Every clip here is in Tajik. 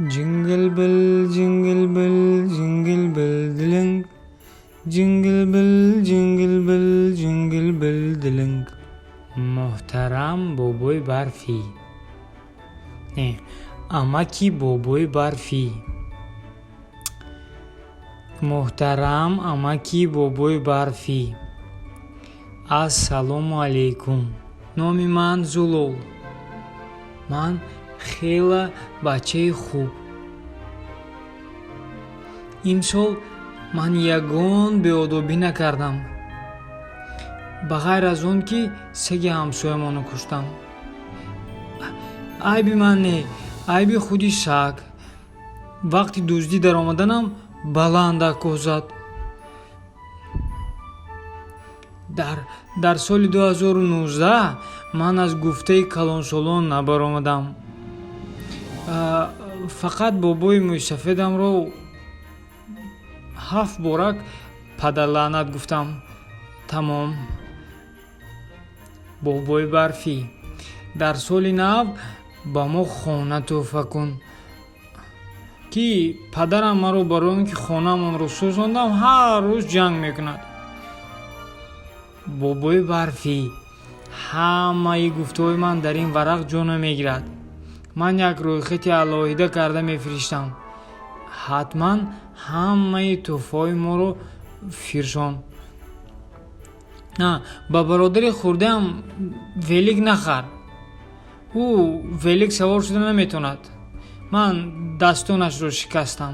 Jingle bell, jingle bell, jingle bell, diling. Jingle bell, jingle bell, jingle bell, diling. Муҳтарам бобои барфӣ. Не, амаки бобои барфӣ. Муҳтарам амаки бобои барфӣ. Ассалому алайкум. Номи ман Зулол. Ман хела бачаи хуб. Имсол ман ягон беодобӣ накардам. Ба ғайр аз он ки саги ҳамсоямонро куштам. Айби ман не, айби худи саг. Вақти дуздӣ даромаданам баланд акоҳ зад. Дар соли 2019 ман аз гуфтаи калонсолон набаромадам. Фақат бобои мӯйсафедамро 7 борак падарлаънат гуфтам. Тамом. Бобои барфӣ, дар соли нав ба мо хона тӯҳфа кун, ки падарам маро барои он ки хонаамонро сӯзондам ҳар рӯз ҷанг мекунад. Бобои барфӣ, ҳамаи гуфтаҳои ман дар ин варақ ҷо намегирад. Ман як рӯйхати алоҳида карда мефиристам. Ҳатман ҳамаи тӯҳфаҳои моро фирсон. Ба бародари хурдаам велик нахар. Ӯ велик савор шуда наметавонад. Ман дастонашро шикастам.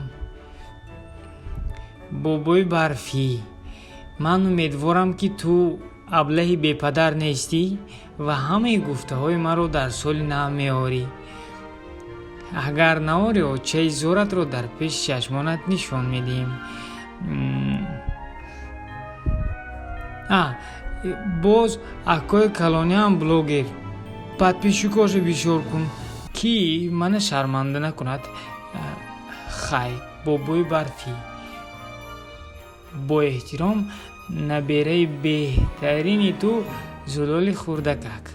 Бобои барфӣ, ман умедворам, ки ту аблаҳи бепадар нестӣ ва ҳамаи гуфтаҳои маро дар соли нав меорӣ. Агар наорӣ, очаи зоратро дар пеши чашмонат нишон медиҳем. Боз акои калониам блогер. Подписчикошо бисёр кун, ки мана шарманда накунад. Хай, бобои барфӣ. Бо эҳтиром, набераи беҳтарини ту Зулоли хурдакак.